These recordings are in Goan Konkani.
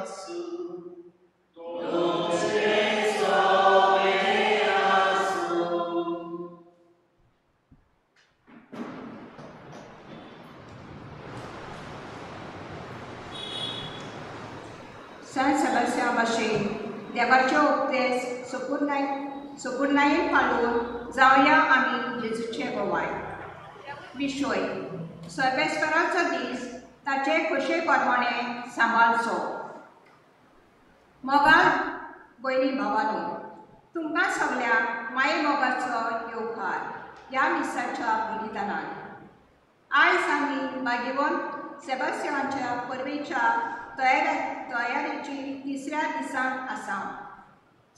आसूं. सांत सेबास्तियांव भाशेन देवाचे उपदेश सपुर्णायेन पाळून जावया आमी जेजूचे गोवाय. विशय सर्वेस्पराचो दीस ताचे खोशये प्रमाणे सांबाळचो. मोगाळ भयणी भावानो, तुमकां सगळ्यांक माये मोगाचो येवकार ह्या मिसाच्या बलिदानान. आयज आमी भाग्यवंत सेबास्तियांवाच्या परबेच्या तयारेची तिसऱ्या दिसांत आसा.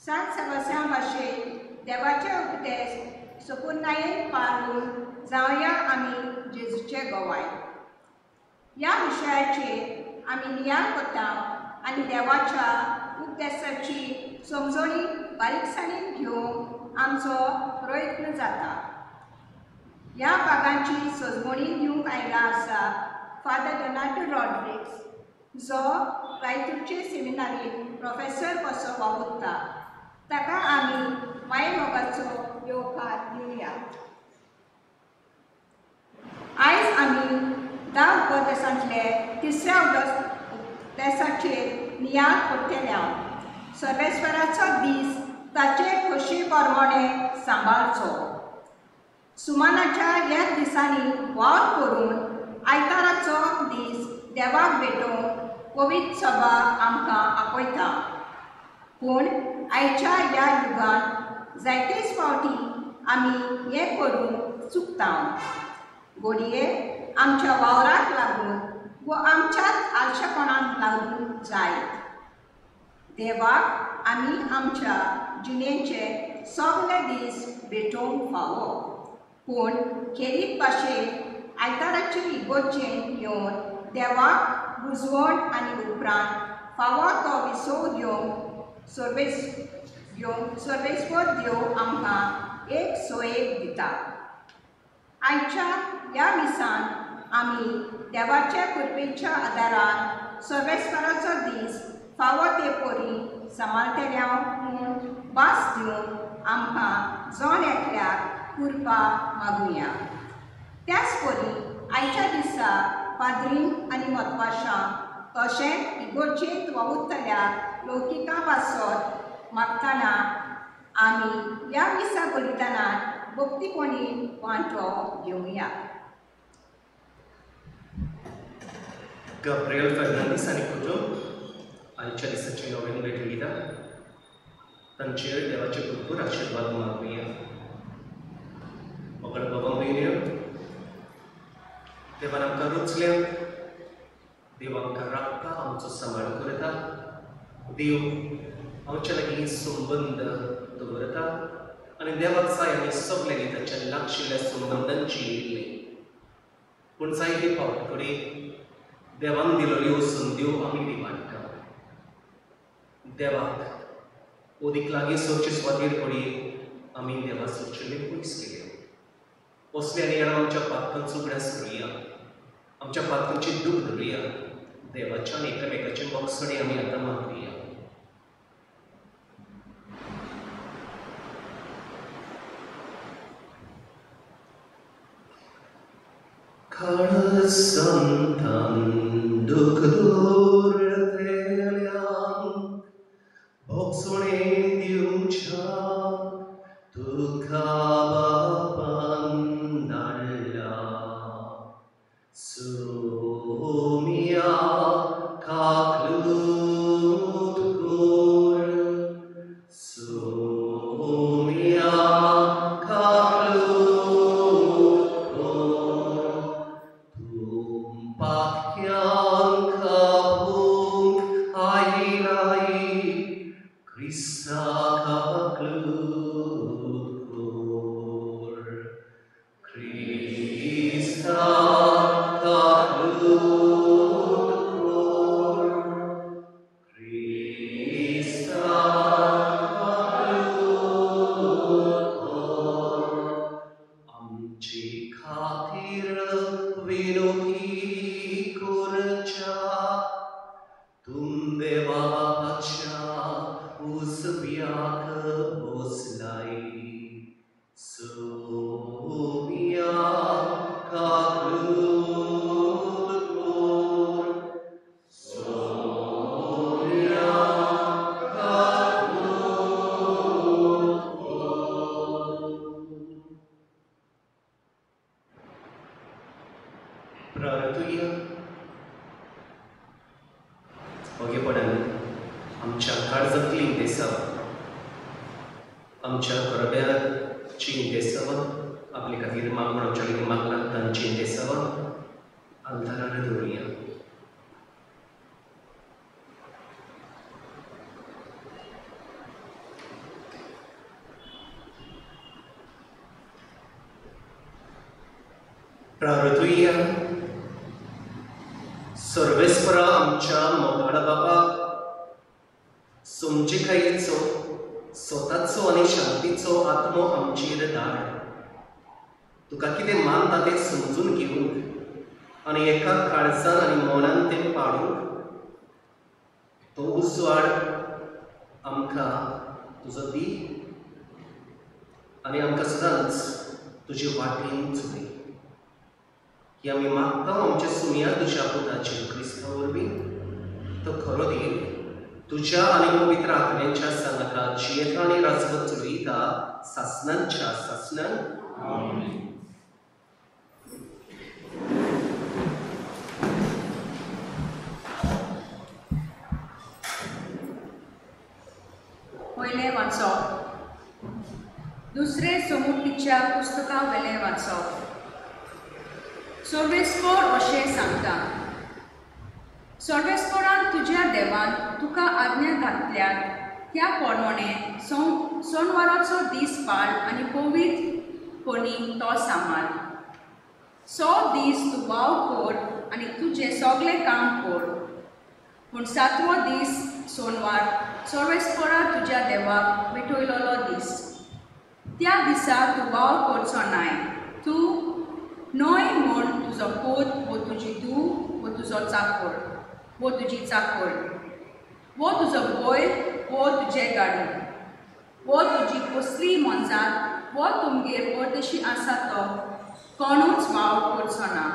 सांत सेबास्तियांव भाशेन देवाचे उपदेश सपुर्णायेन पाळून जावया आमी जेजूचे गोवाय. ह्या विशयाचेर आमी नियाळ करता आनी देवाच्या उपदेशाची समजणी बारीकसाणेन घेवंक आमचो प्रयत्न जाता. ह्या भागांची सजवणी दिवंक आयला आसा फादर डोनाटो रॉड्रिग्स, जो रायतूरचे सेमिनारींत प्रोफेसर कसो वावुरता. ताका आमी मायमोगाचो येवकार दिवया. आयज आमी 10 उपदेशांतले तिसऱ्या उपदेशाचेर नियाळ करतले. सर्वेस्पराचो दीस ताचे खोशी प्रमाणे सांबाळचो. सुमानाच्या ह्या दिसांनी वावर करून आयताराचो दीस देवाक भेटोवंक पवित्र सभा आमकां आपयता. पूण आयच्या ह्या युगांत जायतेच फावटी आमी हें करूंक चुकता. घडये आमच्या वावराक लागून वो आमच्याच आलशेपणाक लागून जायत. देवाक आमी आमच्या जिणेचे सगळे दीस भेटोवंक फावो, पूण खेरीत भाशेन आयताराचे इगोर्जेन येवन देवाक बुजवण आनी उपरांत फावो तो विसव दिवंक सर्वेस्पर देव आमकां एक सोयेक दिता. आयच्या ह्या मिसान आमी देवाच्या कृपेच्या आदारान सर्वेस्पराचो दीस फावो ते परी सांबाळटले म्हूण भास दिवन आमकां जण एकल्याक कृपा मागुया. त्याच परी आयच्या दिसा पाद्रींक आनी मतपाशांक तशेंच इगोर्जेंत वावुरतल्या लौकिका पासत मागतना आमी ह्या मिसा बलिदानांत भक्तीपणी वांटो घेवया. गाब्रियल फर्नांडीस आनी कुटुंब आयच्या दिसाची नोवेन भेट दिता. तांचेर देवाचे भरपूर आशिर्वाद मागुया. मगळ बाबा भयण्यो, देवान आमकां रचल्या, देव आमकां राखता, आमचो सांबाळ करता, देव आमच्या लागीं संबंद दवरता आनी देवाक जाय आमी सगल्यांनी ताच्या लागशिल्ल्या संबंदांची येयल्ली. पूण जायते फावट कडेन देवान दिल्ल्यो संद्यो आमी निवाडटा. देवाक ओदीक लागीं सरचे सुवातेर कडेन आमी देवा सरचेले पयस केले. असले आनी येणा आमच्या पातकांचो उगडास करुया, आमच्या पातकांची दूख धरुया, देवाच्या आनी एकामेकाचे मोगसणी आमी आतां मागुया. काळसांतान दुख दवरतल्यांक भोगसणे दिवच्या तुका बापान धाडला. सोमिया काकलूत कर, सोमिया काकलूत कर, तुमपाक्यांक तूं देवा बापाच्या उजव्याक बसलाय. सोम्या काकूत कोर, सोम्या काकूत कोर. प्रार्थुया. ओगेपणान आमच्या काळजांतली देसाव, आमच्या घराब्याची देसाव, आपले खातीर मागून आमच्या लागीं मागला तांची देसाव आल्तारार दवरुया. प्रार्थुया. सर्वेस्परा आमच्या मोगाळ बाबा, समजिकायेचो, स्वताचो आनी शांतीचो आत्मो आमचेर धाड. तुका कितें मानता तें समजून घेवंक आनी एका काळजान आनी मनान तें पाडूंक तो उजवाड आमकां तुजो दी आनी आमकां सदांच तुजे वाटेन चलय. ही आमी मागता आमच्या सुमया तुज्या पुताचेर क्रिस्ता वरवीं. तो खरो देव तुज्या आनी पवित्र आत्म्यांच्या सांगाता जियेता आनी राजवत चलयता सासनांच्या सासनांक. आमेन. पयलें वाचप दुसरे समुटीच्या पुस्तका वेलें वाचप. सर्वेस्पर अशें सांगता, सर्वेस्परान तुज्या देवान तुका आज्ञा घातल्यात त्या प्रमाणे सोनवाराचो दीस पाळ आनी पवित्रपणी तो सांबाळ. 100 दीस तूं वाव कर आनी तुजें सगळें काम कर, पूण 7वो दीस सोनवार सर्वेस्परा तुज्या देवाक भेटयलेलो दीस. त्या दिसा तूं वाव करचो नाय. तूं न्हय म्हूण तुजो पूत वो तुजी धूव वो तुजो चाकर वो तुजी चाकर वो तुजो बैल वो तुजें गाडू वो तुजी कसली मोनजात वो तुमगेर परदेशी आसा तो कोणूच वावर करचो ना.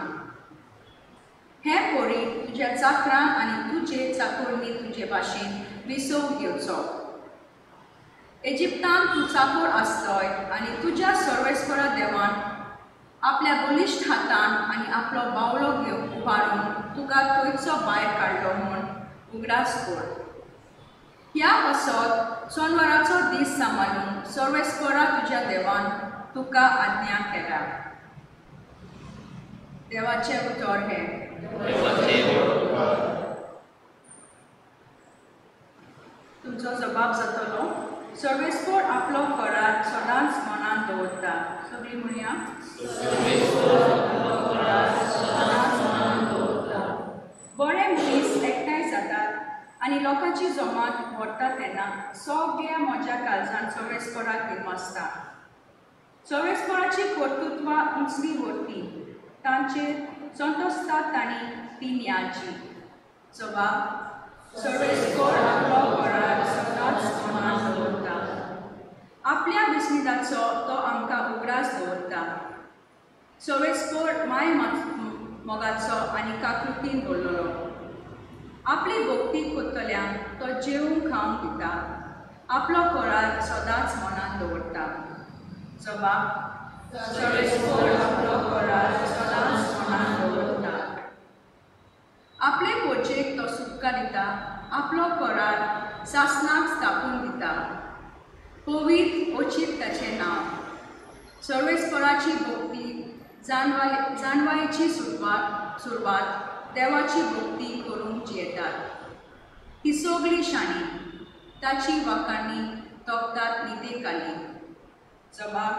हे परी तुज्या चाकरां आनी तुजे चाकरनी तुजे भाशेन विसव घेवचो. इजिप्तान तूं चाकर आसलोय आनी तुज्या सर्वेस्परा देवान आपल्या बलिश्ट हातान आनी आपलो बावलो घेवन उबारून तुका थंयचो भायर काडलो म्हूण उगडास कर. ह्या पासत सोनवाराचो दीस सांबाळून सर्वेस्परा तुज्या देवान तुका आज्ञा केल्या. देवाचें उतर हें. तुमचो जबाब जातलो. सर्वेस्पर आपलो करार सदांच मनांत दवरता. सगळीं म्हणया, बरे मनीस एकठांय जातात आनी लोकांची जमात व्हरता तेन्ना सगळ्या म्हज्या काळजान सर्वेस्पराक दिमासता. सर्वेस्पराची कर्तृत्वां उंचली व्हरती, तांचेर संतोसता तांणी ती न्यायची. जबाब, सर्वेस्पर आपलो करार सदांच मनांत दवरता. आपल्या विस्मिताचो तो आमकां उगडास दवरता. सर्वेस्पर माय मोगाचो आनी काकृतीन भरलेलो. आपली भक्ती करतल्यांक तो जेवंक खावंक दिता. आपलो करार सदांच मनांत दवरता. जबाब, सर्वेस्पर आपलो करार सदांच मनांत दवरता. आपले पोचेक तो सुटका दिता. आपलो करार सासनाक स्थापून दिता. पवित्र ओचीत ताचें नांव. सर्वेस्पराची भक्ती जाणवायेची सुरवात देवाची भक्ती करूंक जियेतात. ही सगळी शाणी ताची वाखाणी तोखतात नितेकाली. जबाब,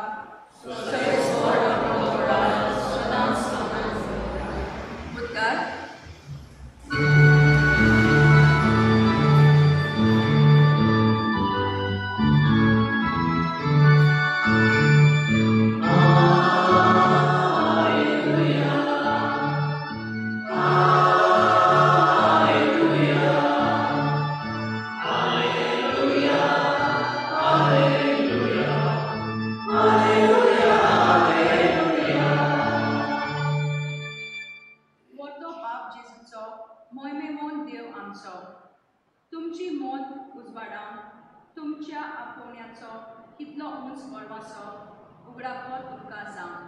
सर्वेस्पर आपलो करार सदांच मनांत दवरता. उद्गार. Alleluia. तुमची मोत उजवाडावन तुमच्या आपोवण्याचो कितलो उंच वळवासो उगडापो तुमकां जावं.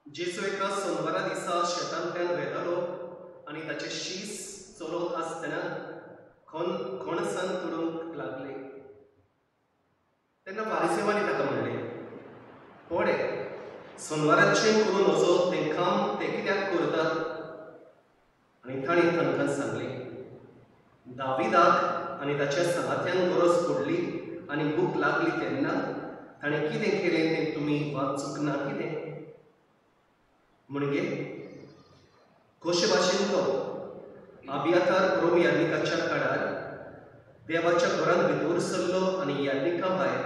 जेजू एका सोमवारा दिसा शेतांतल्यान वेतालो आनी ताचे शीस चलोत आसतना खोणसान तुडूंक लागले. तेन्ना फारिसेवांनी ताका म्हणलें, पळय सोनवाराचें करूं नजो तें काम ते कित्याक करतात? आनी तांणी तांकां सांगलें, दाविदाक आनी ताच्या सांगात्यांक गरज पडली आनी भूक लागली तेन्ना ताणें कितें केलें तें तुमी वाचूंक ना कितें? म्हणजे कशे भाशेन तो आबियातार रोमी याज्ञिकाच्या काळार देवाच्या घरांत भितर सरलो आनी याज्ञिका भायर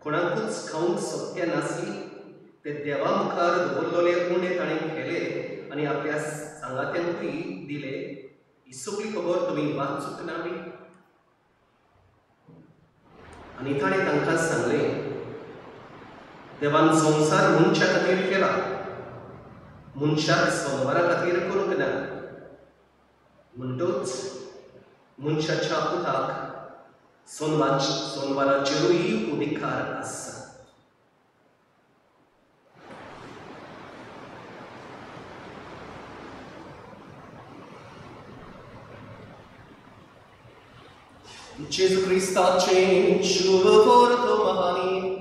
कोणाकूच खावंक सक्य नासली ते देवा मुखार दवरलेले उणे ताणें केले आनी आपल्या सांगात्यांकूय दिले. ही सगळी खबर तुमी वाचूंक ना बी? आनी ताणें तांकां सांगलें, देवान संवसार मनशा खातीर केला, मनशाक सोमवारा खातीर करूंक ना. म्हणटूच मनशाच्या पुताक सोनवाराचेरूय अधिकार आसा. जेजू क्रिस्ताचें शुभ वर्तमान.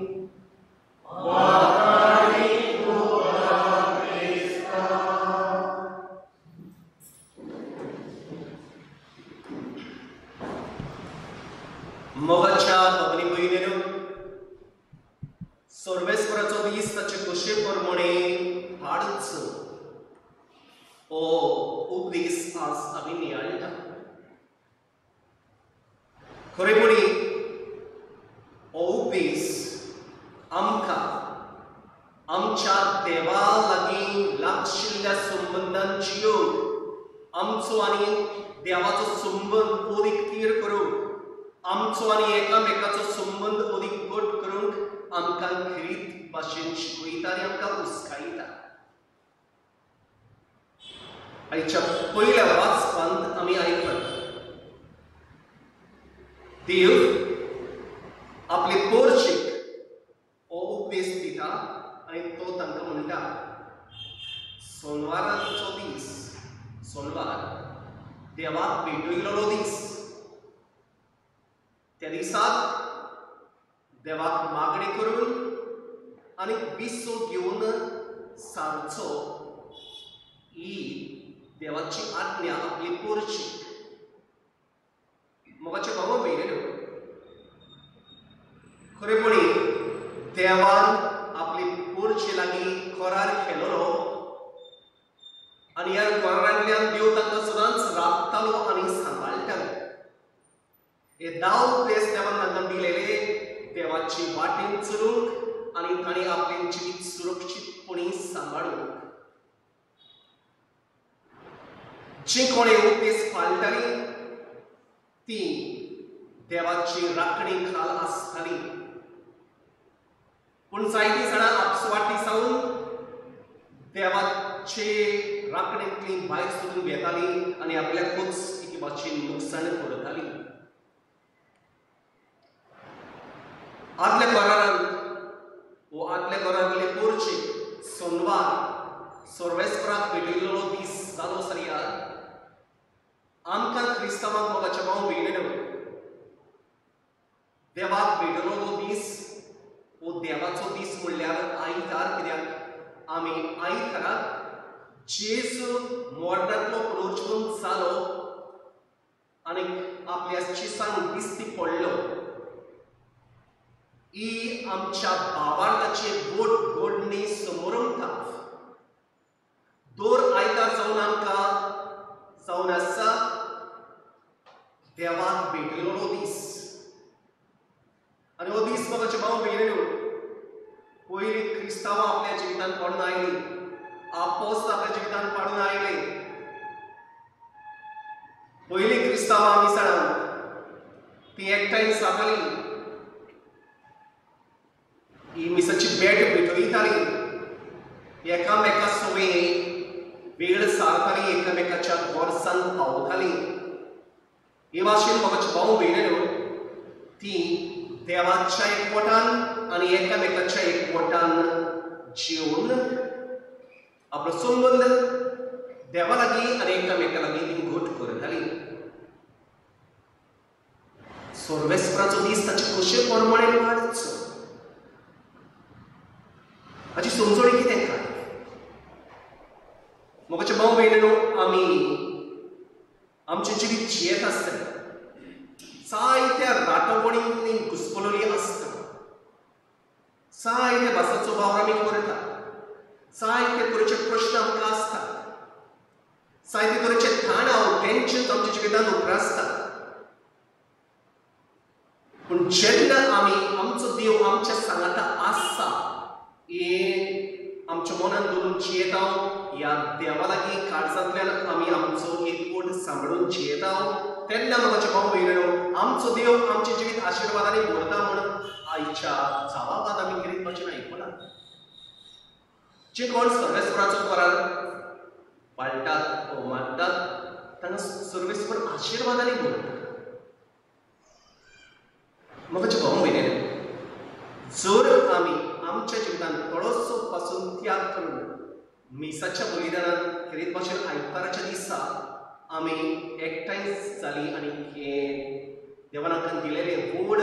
मोगाच्या भगिनी भयणींनो, सर्वेस्पराचो दीस ताचे कशे प्रमाणे हाडचो हो उपदेश आज आमी नियाळटा. खरेपणी हो उपदेश आमकां आमच्या देवा लागीं लागशिल्ल्या संबंदांची योग, आमचो आनी देवाचो संबंद अदीक थीर करूंक, आमचो आनी एकामेकाचो संबंद अदीक घट करूंक आमकां खेरीत भाशेन शिकयता आनी आमकां उस्कायता. आयच्या पयल्या वाचपांत आमी आयकलां, देव आपले पोरचेक हो उपदेश दिता आनी तो तांकां म्हणटा, सोनवाराचो दीस, सोनवार देवाक भेटयलेलो दीस, त्या दिसाक देवाक मागणी करून आनी विसो घेवन सारचो ही देवाची आज्ञा आपली पोरची. मोगाचे बाबा भयणीनो, खरेपणी देवान आपली पोरचे लागीं करार केलोलो आनी ह्या करारांतल्यान देव तांकां सदांच राखतालो आनी सांबाळटालो. हे दाव उपदेश देवान तांकां दिलेले देवाची वाटेन चलूंक आनी तांणी आपलें जिवीत सुरक्षीतपणी सांबाळूंक. जी कोण हे उपदेश पाळटालीं ती देवाची राखणी खाल आसताली. पूण जायतीं जाणां आपसवाटी सावन देवाचे राखणेंतली भायर सोदून घेताली आनी आपल्याकूच एके भाशेन नुकसाण करताली. आदल्या करारांत वो आदल्या करारांतले पोरचे सोनवार सर्वेस्पराक भेटयलेलो दीस जालो जाल्यार आमकां क्रिस्तांवांक मोगाच्या भाव भयणीनो देवाक भेटयलेलो दीस वो देवाचो दीस म्हणल्यार आयतार. कित्याक आमी आयताराक जेजू मरणांतलो आनी आपल्या चिसांक दिसती पडलो. ही आमच्या भावार्थाची गोड गोडणी समोरमता. दोर आयतार जावन आमकां जावन आसा देवाक भेटलेलो दीस. आनी हो दीस म्हाका भाव भयणीनो, पयलीं क्रिस्तांवां आपल्या जिवितांत पडून आयली, आपोस्त आपल्या जिवितांत पाडून आयले. पयलीं क्रिस्तांवां आमी जाणां ती एकठांय जाताली, ही मिसाची भेट भेटयताली, एकामेका सोवे वेळ सारताली, एकामेकाच्या गरजांक पावताली. हे भाशेन म्हाका भाव भयणीनो, ती देवाच्या एकवटान आनी एकामेकाच्या एकवटान जेवन आपलो संबंद देवा लागीं आनी एकामेका लागीं ती घट करताली. सर्वेस्पराचो दीस ताचे कशे प्रमाणे वाडचो हाची समजणी कितें काय? मोगाचे भाव भयणीनो, आमी आमचें जिवीत जियेत आसतना जायत्या राटवणींनी घुस्पलोली आसता, जायत्या भासाचो वावर आमी करता, जायते तरेचे प्रश्न आमकां आसता, जायते तरेचे ताणाव टेन्शन आमच्या जिवितांत उप्रासता. पूण जेन्ना आमी आमचो देव आमच्या सांगाता आसा हे आमच्या मनान दवरून जियेता, ह्या देवा लागीं काळजांतल्यान आमी आमचो एकवट सांबाळून जियेता, तेन्ना म्हाका भाव भयणीनो, आमचो देव आमचें जिवीत आशिर्वादांनी भरता म्हूण आयच्या जावाबाद आमी कितें भाशेन आयकलां. जे कोण सर्वेस्पराचो करार पाळटात वो मानतात तांकां सर्वेस्पर आशिर्वादांनी भरता. म्हाका भाव भयणीनो, जर आमी आमच्या जिवितांत थोडोसो पासून त्याग करून मिसाच्या बलिदानान खेरीत भाशेन आयताराच्या दिसा आमी एकठांय जाली आनी हे देवान आमकां दिलेलें व्हड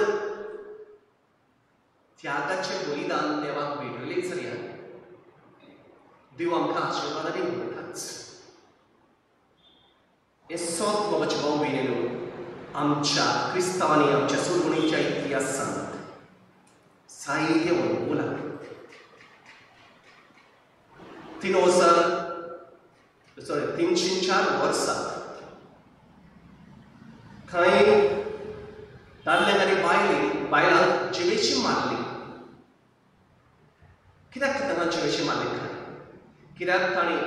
त्यागाचें बलिदान देवाक भेटयलें जाल्यार देव आमकां आशिर्वादांनी भरताच. हें सत मोगाचे भाव भयणीनो, आमच्या क्रिस्तांवांनी आमच्या सुरगुणीच्या इतिहासांत जायतें अणभवलां. 304 वर्सां कांय दादल्यांक आनी बायलांक जिवेशी मारली. कित्याक तांकां जिवेशी मारली काय? कित्याक तांणी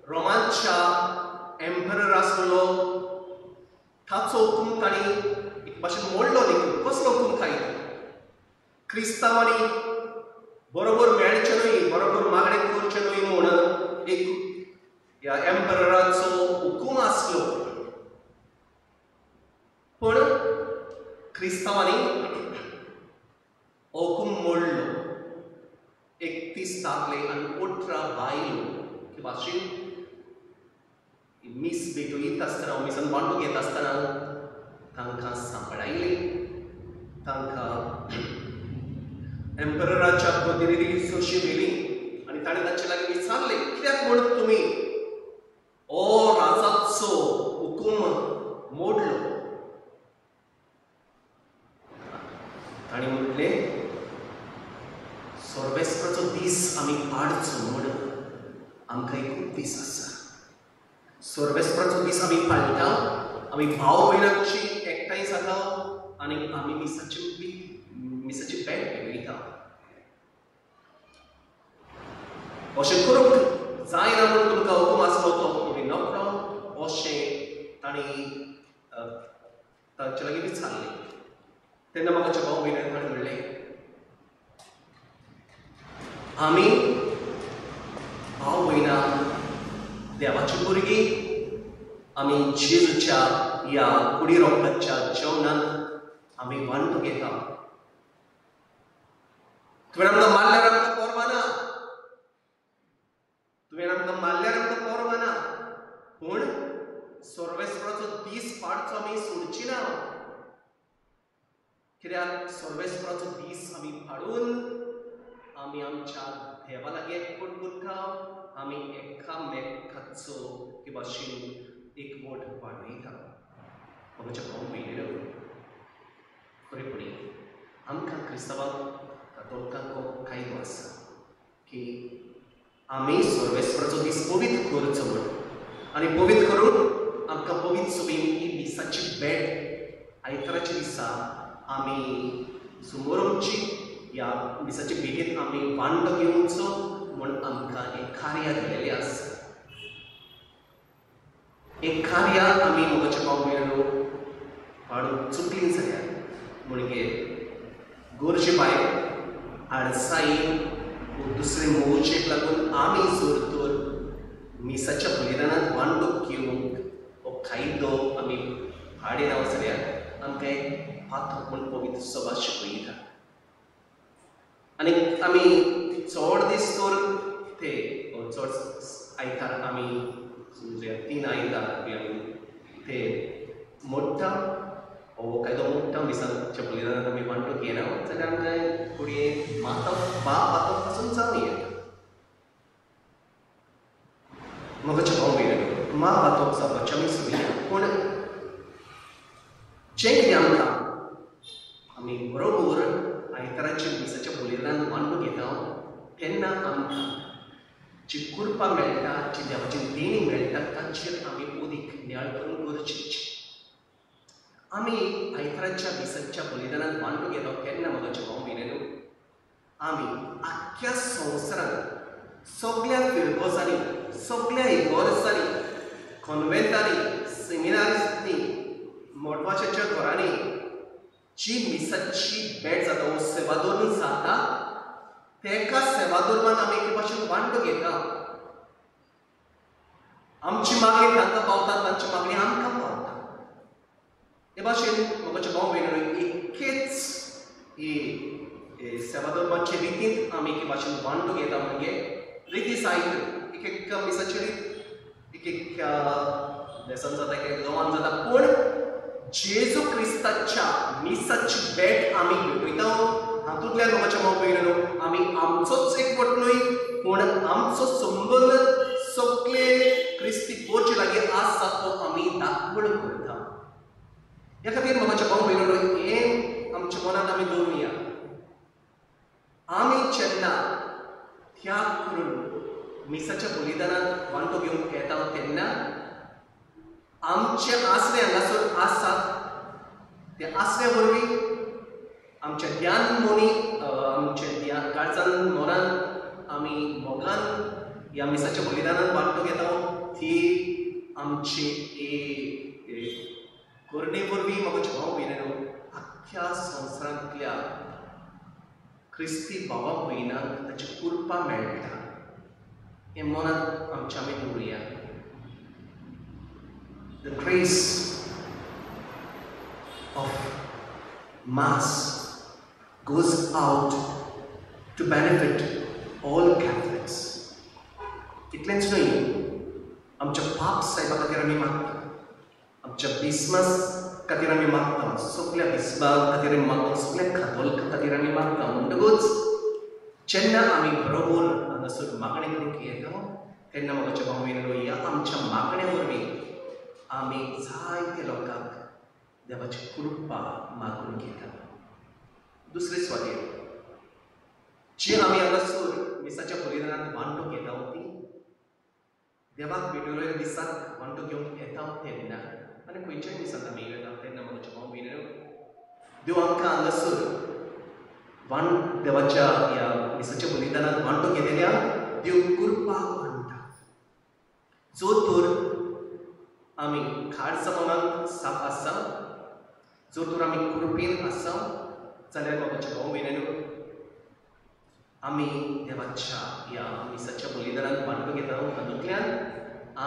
रोमांच्या एम्परर आसलो ताचो हुकूम तांणी एक भाशेन मोडलो देखून. कसलो हुकूम काय? क्रिस्तांवांनी बरोबर मेळचें न्हय, बरोबर मागणें करचें न्हय म्हूण एक ह्या एम्परराचो हुकूम आसलो. पूण क्रिस्तांवांनी हुकूम मोडलो. 31 दादले आनी 18 बायलो हे भाशेन मीस भेटयता आसतना, मिसान वांटो घेता आसतना तांकां सांपडायली, तांकां एम्परराच्या प्रतिनिधी सोशी व्हेली आनी ताणें तांचे लागीं विचारलें, कित्याक म्हूण तुमी हो राजाचो हुकूम मोडलो? ताणें म्हटलें, सर्वेस्पराचो दीस आमी पाळचो म्हूण आमकां एकूच दीस आसा. सर्वेस्पराचो दीस आमी पाळटा, आमी भाव भयणां कशी एकठांय जाता आनी आमी मिसाची भेट भेटयता. अशें करूंक जायना म्हूण तुमकां हुकूम आसलो तो तुमी नकळो अशें तांणी तांचे लागीं विचारलें. तेन्ना म्हाका भाव भयणांनी ताणें म्हणलें, आमी भाव भयणां देवाची भुरगीं, आमी जेजूच्या ह्या कुडी रोगताच्या जेवणांत आमी वांटो घेता. तुवें आमकां मारल्यार आमकां पर्वा ना, तुवें आमकां मारल्यार आमकां पर्वा ना, पूण सर्वेस्पराचो दीस पाडचो आमी सोडची ना. कित्याक सर्वेस्पराचो दीस आमी पाडून आमी आमच्या देवा लागीं एकवट उरता, आमी एकामेकाचो हे भाशेन एकवट वाडयता. मोगाच्या भाव भयणीनो, खरेपणी आमकां क्रिस्तांवाक कातोलकांक हो कायदो आसा की आमी सर्वेस्पराचो दीस पवित्र करचो म्हूण, आनी पवित्र करून आमकां पवित्र सभेन ही मिसाची भेट आयताराच्या दिसा आमी सुमोरमची ह्या मिसाचे भेटींत आमी वांटो घेवचो म्हूण आमकां एक कार्य दिलेलें आसा. एक कार्य आमी मोगाच्या भाव भयणीनो पाडूंक चुकलीं जाल्यार म्हणजे गरजे भायर आडसायेन दुसरे मोवचेक लागून आमी जर तर मिसाच्या बलिदानांत वांटो घेवंक हो कायदो आमी हाडिना जाल्यार आमकां एक पातक म्हूण पवित्र सभा शिकयता. आनी आमी चड दीस तर ते चड आयतार आमी समजुया 3 आयतार बी आमी ते मोडटा, हो कायदो मोडटा, मिसाच्या बलिदानांत आमी वांटो घेना जाल्यार आमकां घडये मातप पातक पासून जावं येता. मोगाच्या भाव भयणीनो, मा पातक जावपाचें आमी सोदया, पूण जें कितें आमकां आमी बरोबर आयताराच्या मिसाच्या बलिदानांत वांटो घेता तेन्ना आमकां जी कृपा मेळटा, जी देवाची देणी मेळटा ताचेर आमी अदीक नियाळ करूंक गरजेची. आमी आयताराच्या मिसाच्या बलिदानांत वांटो घेता तेन्ना मोगाच्या भाव भयणीनो आमी आख्ख्या संवसारांत सगळ्या फिरगोजांनी, सगळ्या इगोर्जांनी, कॉन्वेंटांनी, सेमिनारींनी, मोटवाच्या घरांनी जी मिसाची भेट जाता वो सेवादोरून जाता तेका सेवादोरमान आमी एके भाशेन वांटो घेता. आमची मागणी तांकां पावता, तांची मागणी आमकां पावता. हे भाशेन मोगाच्या भाव भयणीनो एकेच ही सेवादोरमाचे रितींत आमी एके भाशेन वांटो घेता. म्हणजे रिती साहित्य एक एक मिसाची रीत एक एक देसान जाता, एक एक गांवान जाता, पूण जेजू क्रिस्ताच्या मिसाची भेट आमी भेटयता. हातूंतल्यान मोगाच्या भाव भयणीनो आमी आमचोच एकवट न्हय पूण आमचो संबंद सगळे क्रिस्ती गोरजे लागीं आसा तो आमी दाखवण करता. ह्या खातीर मोगाच्या भाव भयणीनो हें आमच्या मनांत आमी दवरुया. आमी जेन्ना त्याग करून मिसाच्या बलिदानांत वांटो घेवंक येता तेन्ना आमचे आसरे हांगासर आसात त्या आसऱ्या वरवीं आमच्या ध्यान मोनी, आमच्या ध्यान काळजान मनान आमी मोगान ह्या मिसाच्या बलिदानांत वांटो घेता ती आमची करणे वरवीं मोगाच्या भाव भयणीनो आख्ख्या संवसारांतल्या क्रिस्ती भावा भयणांक ताची कृपा मेळटा. हें मनांत आमच्या आमी दवरुया. The grace of Mass goes out to benefit all Catholics. इतलेंच न्हय, आमच्या पाप सायबा खातीर आमी मागता, आमच्या बिस्मास खातीर आमी मागता, सगल्या बिस्मा खातीर आमी मागता, सगल्या कातोलिकां खातीर आमी मागता. म्हणटकूच जेन्ना आमी बरोबर हांगासर मागणें करूंक येता तेन्ना मोगाच्या भाव भयणीनो ह्या आमच्या मागण्या वरवीं आमी जायते लोकांक देवाची कृपा मागून घेता. दुसरे सुवातेर जे आमी हांगासर मिसाच्या बलिदानांत वांटो घेता ती देवाक भेटवलेल्या दिसाक वांटो घेवंक येता तेन्ना आनी खंयच्याय दिसाक आमी येता तेन्ना मोगाच्या भाव भयणीनो देव आमकां हांगासर देवाच्या ह्या मिसाच्या बलिदानांत वांटो घेतल्या देव कृपा म्हणटा. जो तर आमी खाडचा मनांत साफ आसा, जर तर आमी कृपेन आसा जाल्यार मोगाच्या भाव भयणीनो आमी देवाच्या ह्या मिसाच्या बलिदानांत वांटो घेता. तातूंतल्यान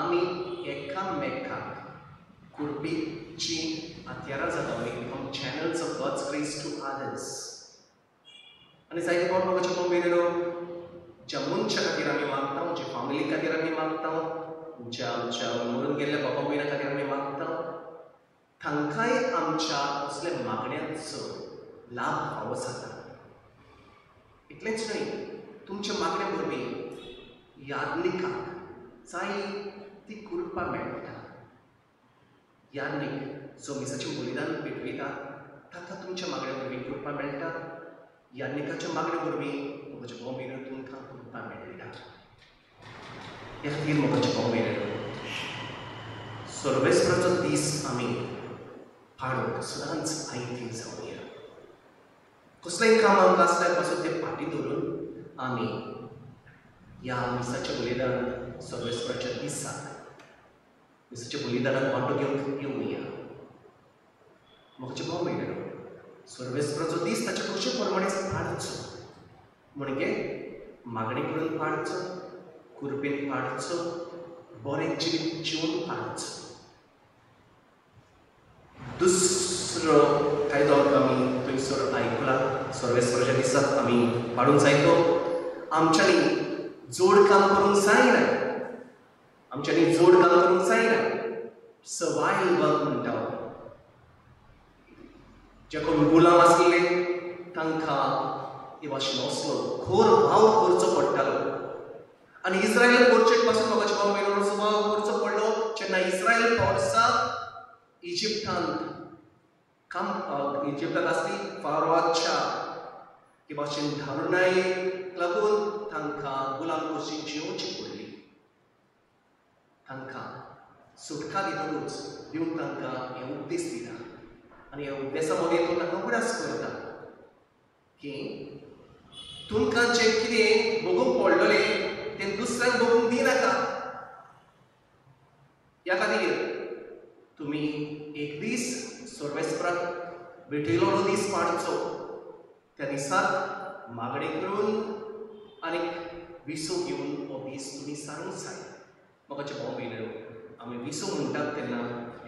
आमी एकामेकाक कृपेची हत्यारां जाता. We become channels of God's grace to others. आनी जायते फावट मोगाच्या भाव भयणीनो ज्या मनशा खातीर आमी मागता, ज्या फामिली खातीर आमी मागता, ज्या आमच्या मरून गेल्ल्या बाबा भयणा खातीर आमी मागता, तांकांय आमच्या असल्या मागण्यांचो लाभ फावो जाता. इतलेंच न्हय, तुमच्या मागण्या वरवीं याज्ञिकाक जाय ती कृपा मेळटा. याज्ञिक जो मिसाचें बलिदान पेटयता ताका तुमच्या मागण्या वरवीं कृपा मेळटा. याज्ञिकाच्या मागण्या वरवीं म्हज्या भाव भयणीनो तुमकां कृपा मेळटा. ह्या खातीर म्हज्या भाव भयणीनो सर्वेस्पराचो दीस आमी पाडूंक सदांच आयती जावया. कसलेंय काम आमकां आसल्यार पासून तें फाटीं धरून आमी ह्या मिसाच्या बलिदान सर्वेस्पराच्या दिसाक मिसाच्या बलिदानाक वांटो घेवंक येवया. म्हज्या भाव भयणीनो सर्वेस्पराचो दीस ताच्या कशे प्रमाणे पाडचो म्हणजे मागणी करून पाडचो, कुरपेन पाडचो, बरें जिवीत जिवन पाडचो. दुसरो कायदो आमी थंयसर आयकला सर्वेस्पराच्या दिसाक आमी पाडूंक जाय तो आमच्यांनी जोड काम करूंक जायना. आमच्यांनी जोड काम करूंक जायना. सवाय वर्क म्हणटा. जे कोण गुलाम आसले तांकां हे भाशेन असलो खोर वावर करचो पडटालो. आनी इस्रायल करचे पासून म्हाका भाव भयणीनो वावर करचो पडलो जेन्ना इस्रायल पोरसा इजिप्तांत काम इजिप्तांत आसली फारोवाच्या हे भाशेन धारुणायेक लागून तांकां गुलाम कशी जियोवची पडली. तांकां सुटका दितकूच दिवन तांकां हे उपदेश दिता आनी ह्या उपदेसा मदीं तो तांकां उगडास करता की तुमकां जें कितें भोगूंक पडलेलें तें दुसऱ्यांक भोगूंक दिनाका. ह्या खातीर तुमी एक दीस सर्वेस्पराक भेटयलो दीस पाडचो. त्या दिसाक मागणी करून आनी विसव घेवन हो दीस तुमी सारूंक जाय. म्हाका भाव भयणीनो आमी विसव म्हणटात तेन्ना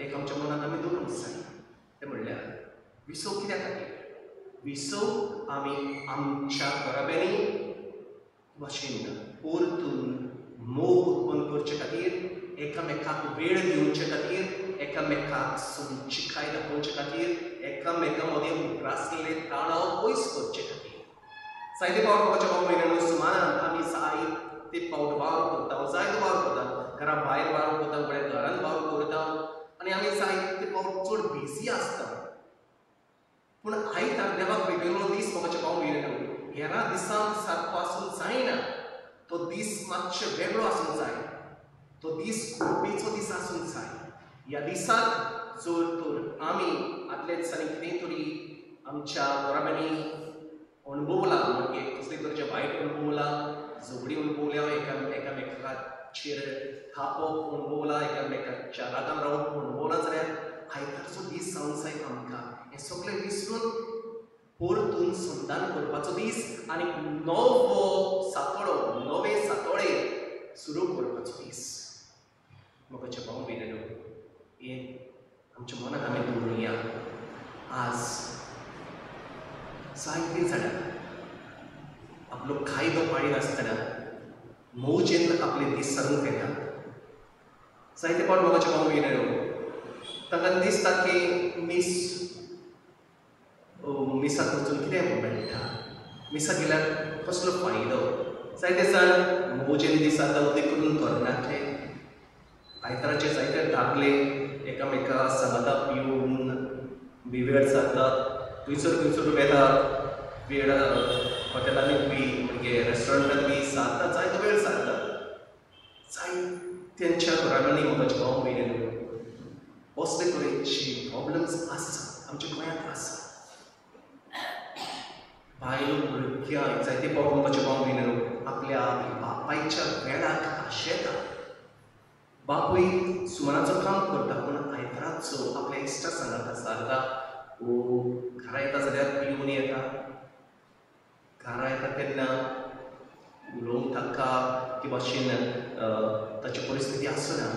एक आमच्या मनांत आमी दवरूंक जाय तें म्हणल्यार विसव कित्या खातीर? विसव आमी आमच्या घराब्यांनी भाशेन परतून मोग उत्पन्न करचे खातीर, एकामेकाक वेळ दिवचे खातीर, एकामेकाक समजिकाय दाखोवचे खातीर, एकामेका मदीं उप्रासलेले तणाव पयस करचे खातीर. जायते फावट म्हाका भाव भयणीनो सुमारान आमी जायते फावट वावर करता, जायतो वावर करता, घरा भायर वावर करता, म्हळ्यार घरान वावर करता आनी आमी जायते फावट चड बिजी आसता. पूण आयतार देवाक भेटयलो दीस म्हाका भाव भयणीनो हेरा दिसांक सारको आसूंक जायना. तो दीस मातशे वेगळो आसूंक जाय. तो दीस कृपेचो दीस आसूंक जाय. ह्या दिसाक जर तर आमी आदल्या दिसांनी कितें तरी आमच्या घराब्यांनी अणभवला म्हणजे कसले तरेचे वायट अणभवला, झगडी अणभवल्या, एकामेकाचेर थापप अणभवला, एकामेकाच्या रागान रावप अणभवला जाल्यार आयतारचो दीस जावंक जाय आमकां हें सगळें विसरून परतून संधान करपाचो दीस आनी नवो सातोळो, नवे सातोळे सुरू करपाचो दीस. म्हज्या भाव भयणीनो हें आमच्या मनांत आमी दवरुया. आज जायतीं जाणां आपलो कायदो पाळिनासतना मौजेन आपले दीस सारूंक येतात. जायते फावट म्हज्या भाव भयणीनो तांकां दिसता की मीस मिसाक वचून कितें मेळटा, मिसाक गेल्यार कसलो फायदो. जायते जाण मौजेन दीस आतां उदीक करून तरणाटे आयताराचे जायते दाखले एकामेका सांगाता पिवन बिवेळ जातात, थंयसर खंयसर वेतात, वेळ हॉटेलांनी बी म्हणजे रेस्टॉरंटान बी सारतात, जायतो वेळ सारतात. जायत्यांच्या घराब्यांनी म्हज्या भाव भयणीनो असले तरेची प्रॉब्लम्स आसा आमच्या गोंयांत आसा. बायलो भुरग्यां जायते फावट म्हज्या भाव भयणीनो आपल्या बापायच्या वेळाक आशेता. बापूय सुमनाचो काम करता पूण आयताराचो आपल्या इश्टा सांगाता सारता. ओ घरा येता जाल्यार पिवन येता, घरा येता तेन्ना उलोवंक ताका ते भाशेन ताची परिस्थिती आसना.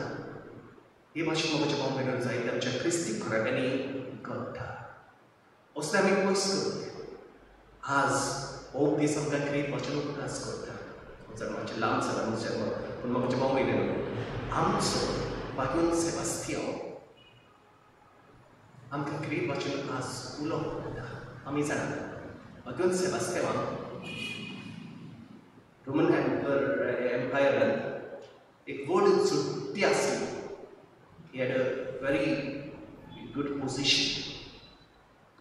हे भाशेन म्हज्या भाव भयणीनो जायते आमच्या क्रिस्ती घराब्यांनी घडटा. असलें आमी पयस करूया. आज हो दीस आमकां क्रित भाशेन उगडास करता. जर मातशें लांब जाला म्हणजे पूण म्हज्या भाव भयणीनो आमचो बागून सेबास्तियांव आमकां क्रित भाशेन आज उलोवंक पडटा. आमी जाणात बागून सेबास्तियांवाक रोमन एम्पायरांत एक व्हड सुट्टी आसली. He had a very good position.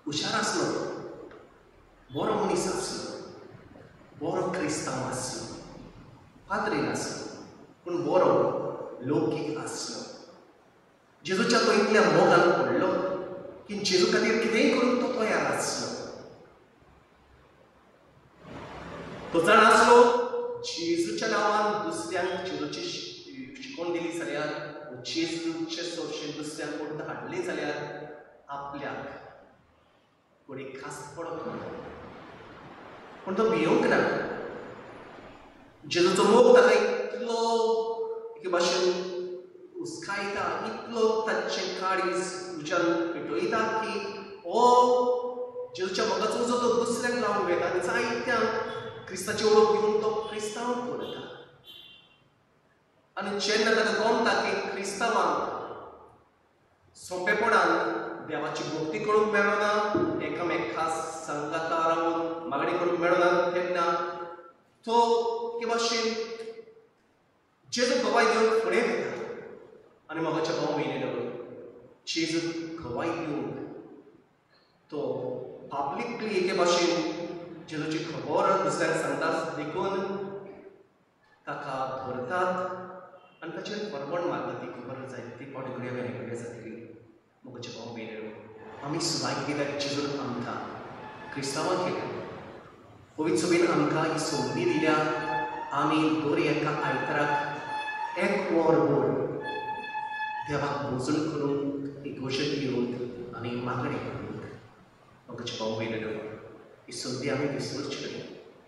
हुशार आसलो, बरो मनीस आसलो, बरो क्रिस्तांव आसलो, पाद्रीन आसलो, पूण बरो लौकीक आसलो. जेजूच्या तो इतल्या मोगान पडलो की जेजू खातीर कितेंय करूंक तो तयार आसलो. तो जाण आसलो जेजूच्या नांवान दुसऱ्यांक जेजूची शिकोवन दिली जाल्यार, जेजूचे सोर्शेन दुसऱ्यांक कोण हाडली जाल्यार आपल्याक कोणी खास पडत ना. पूण तो भियोंक ना. जेजूचो मोग ताका इतलो एके भाशेन हुस्कायता, इतलो ताचें काळीज उज्यान पेटयता की हो जेजूच्या मोगाचो उजो तो दुसऱ्यांक लावंक वेता आनी जायत्यांक क्रिस्ताची ओळख दिवन तो क्रिस्तांव करता. आनी जेन्ना ताका कळटा की क्रिस्तांवांक सोंपेपणान देवाची भक्ती करूंक मेळना, एकामेका सांगाता रावन मागणी करूंक मेळना, तेन्ना तो एके भाशेन जेजू गवाय दिवन फुडें वता. आनी मोगाच्या भाव भयणीनो, जेजू गवाय दिवंक तो पब्लिकली एके भाशेन जेजूची खबर दुसऱ्यांक सांगता, देखून ताका धरतात आनी ताचेर फरवण मारतात. ती खबर जाय ती पावटी करूया वेगळी जातली. मोगाचे भाव भयणीनो, आमी सुद्दां कित्याक जेजून आमकां क्रिस्तांवां केल्या, पवित्र सभेन आमकां ही संदी दिल्या, आमी दर एका आयताराक एक वर भर देवाक भोजन करूंक, इगोशन घेवंक आनी मागणें करूंक. मोगाचे भाव भयणीनो, ही संदी आमी विसरची न्हय,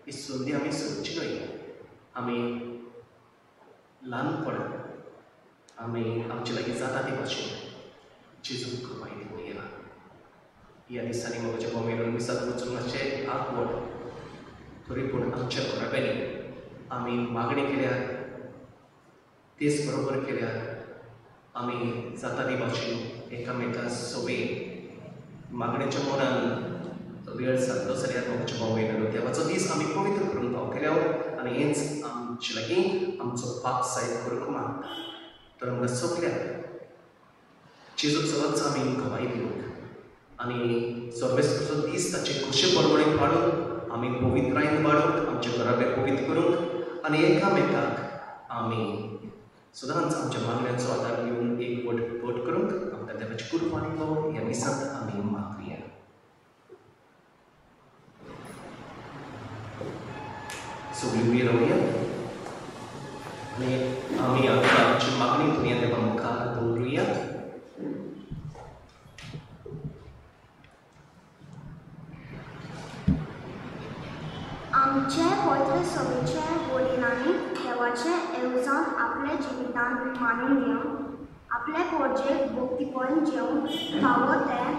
ही संदी आमी सोडची न्हय. आमी ल्हानपणान आमी आमचे लागीं जाता ते भाशेन जेजूक गवाय दिवया. ह्या दिसांनी मोगाच्या भाव भयणीनो, मिसाक वचूंक मातशें आकवड, तरी पूण आमच्या घराब्यांनी आमी मागणी केल्या, तेच बरोबर केल्यार आमी जाता ती भाशेन एकामेका सवे मागणेच्या मनान वेळ सारलो जाल्यार मोगाच्या भाव भयणीनो, देवाचो दीस आमी पवित्र करूंक पावतले आनी हेंच आमचे लागीं आमचो पाप सायब करूंक मागता. तर आमकां सगळ्यांक जेजूक सदांच आमी गवाय दिवंक आनी सर्वेस्पराचो दीस ताचे खोशे परवणेक वाडोवंक, आमी पवित्रायेन वाडोवंक, आमचे घराबे पवित्र करूंक आनी एकामेकाक आमी सदांच आमच्या मागण्यांचो आदार घेवन एकवट घट करूंक आमकां देवाची कुरबानी पावो ह्या दिसांत आमी मागया. सगळीं उबी रावया आनी आमी आमकां आमची मागणी करुया, देवा मुखार दवरुया. आमचे पवित्र सभेचे वडिलांनी देवाचें येवजण आपल्या जिवितांत मानून घेवन आपले पोरजेक भक्तीपण जेवंक फावो तें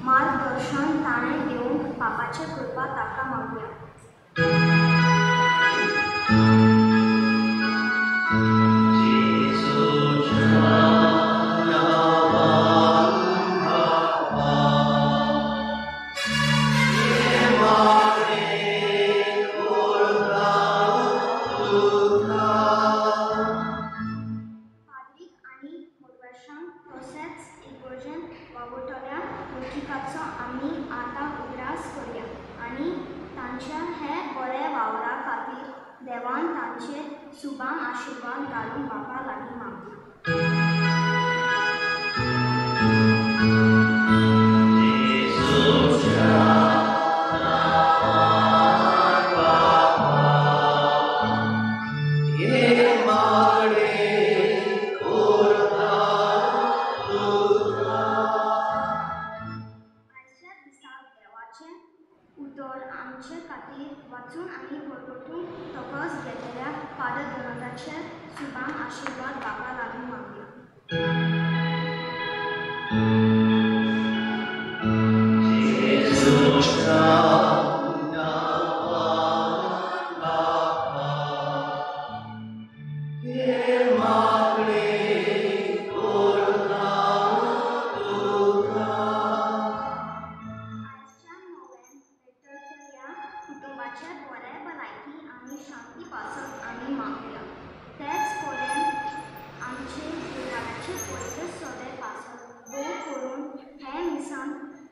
मार्गदर्शन ताणें दिवंक पापाचे कृपा ताका मागया. देवान तांचेर सुभान आशिर्वाद घालून बापा लागीं मागया. आयच्या दिसाक देवाचें उतर आमचे खातीर वाचून आनी परगटून तकस घेतल्या फादर डोनाल्डाचे सुभान आशिर्वाद बापा लागीं मागया.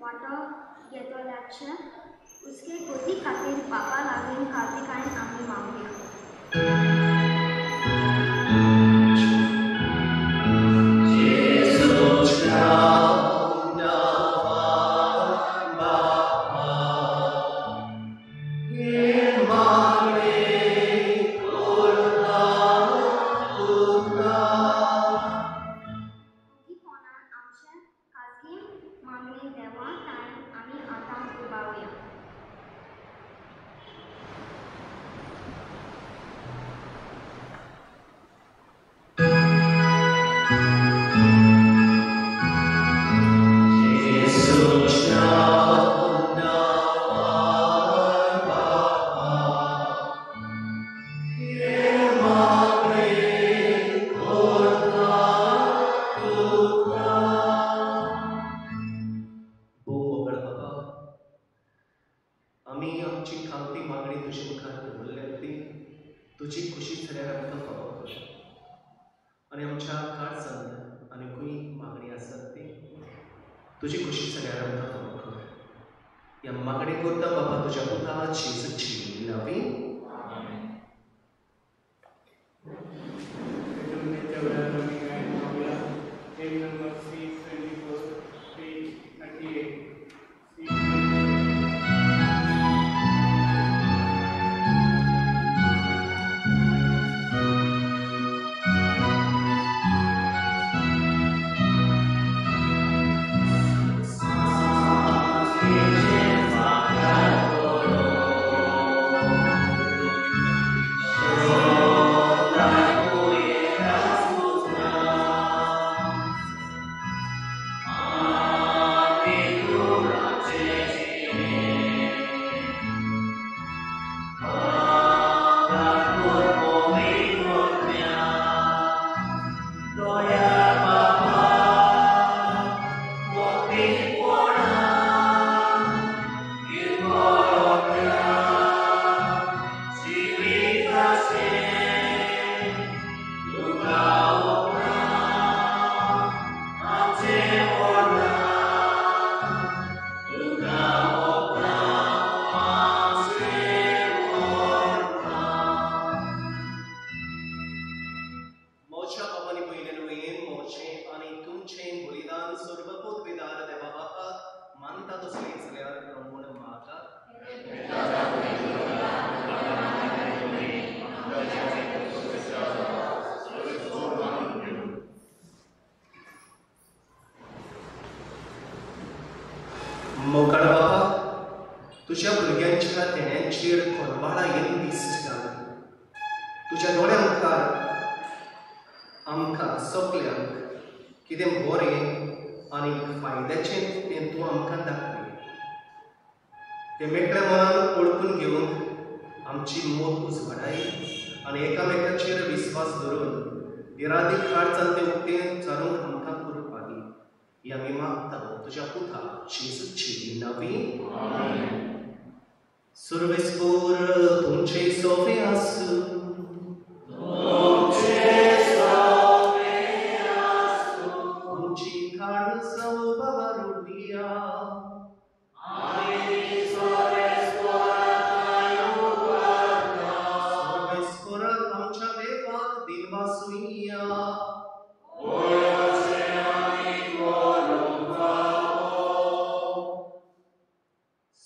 वांटो घेतल्याचे उसके गोती खातीर बापा लागीं कार्तिकायन आमी मागुया. तुजी खुशी जाल्यार आमकां फावो कर आनी आमच्या काळजांत आनीकूय मागणी आसात ती तुजी खुशी जाल्यार आमकां फावो कर. ह्या मागणी करता बाबा तुज्या पुता जेजूची नवी. मोगाळ बाबा तुज्या भुरग्यांच्या देण्यांचेर खोलवाळा येवन दिश्ट घाल. तुज्या दोळ्या मुखार आमकां सगल्यांक कितें बरें आनी फायद्याचें तें तूं आमकां दाखय. तें मेकळ्या मनान वळखून घेवंक आमची मोत उजवाडाय आनी एकामेकाचेर विस्वास धरून इरादीक काळजान तें उक्तें चारूंक आमकां कृपा दी. ही आमी मागता तुज्या पुता जेजूची नवी. सर्वेस्पोर तुमचे सोवे आसूं. तुमची काळजां उबारुया. सर्वेस्पोराक आमच्या देवाक दिनवासुया.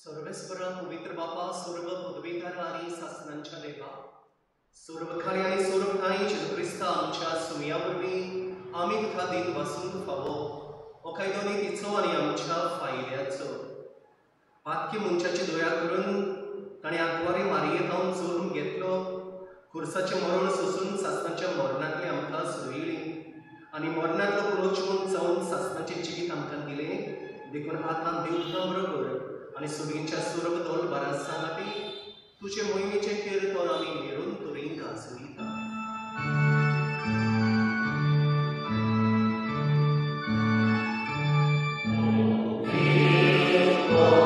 सर्वेस्परा पवित्र बापा सर्व पदवीधर आनी सासनांच्या देवा सर्वखाली आनी सर्वठांय जेजू क्रिस्ता आमच्या सुमया वरवीं आमी तुका दिन वासूंक फावो हो कायदो तिचो आनी आमच्या फायद्याचो. पातकी मनशाची दया करून ताणें आंकवारी मारयेक चोरून घेतलो. खुर्साचें मरण सोसून सासनाच्या मरणांतली आमकां सोयली आनी मरणांतलो पुरोचवण जावन सासनाचें जिवीत आमकां दिलें. देखून आतां देवता बरोबर आनी सुर्गींच्या सुरग दोल बारासांगाती तुजे मोहिमेचें कीर्तन आमी निरून तुरीं गाजयता. Oh,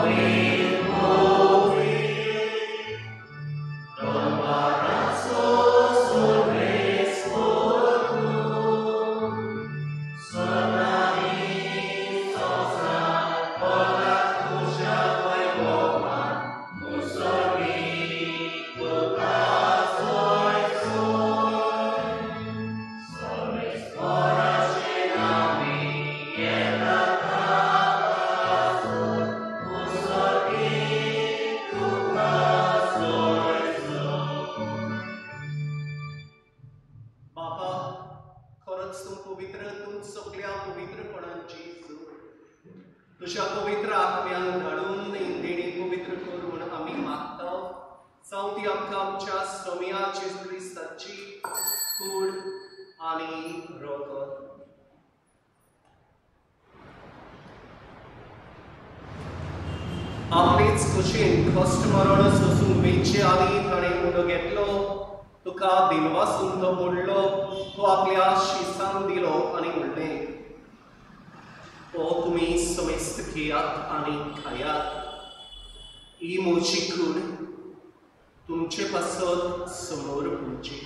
तुज्या पवित्र आत्म्यान धाडून देणी पवित्र कर म्हूण आमी मागता. जावं ती आमकां आमच्या सोम्या जेजू क्रिस्ताची कूड आनी रगत. आपलेच खोशेन कश्ट मरण सोसूंक वेचे आदी ताणें उडो घेतलो, तुका दिनवासून तो मोडलो, तो आपल्या शिसांक दिलो आनी म्हणलें, हो तुमी समेस्त घेयात आनी खायात, ही म्हजी कूड तुमचे पासत समोर पुरची.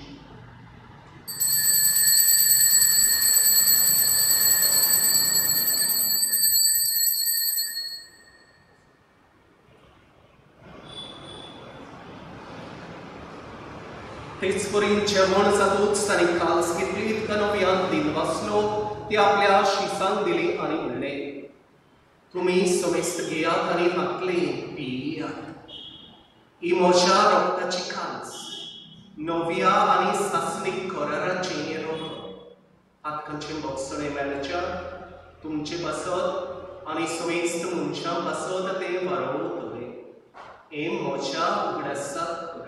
तेच परीन जेवण जातूच ताणें कास घेतली, तिका नव्यान दिनवासलो, ती आपल्या शिसांक दिली आनी म्हणलें, तुमी समेस्त घेयात आनी हातले पियात, ही म्हज्या रगताची कास, नव्या आनी सासणीक कराराचें रगत. हातकांचें भोगसणें मेळच्या तुमचे पासत आनी समेस्त मनशां पासत तें वारोवतलें. हें म्हज्या उगडासाक करात.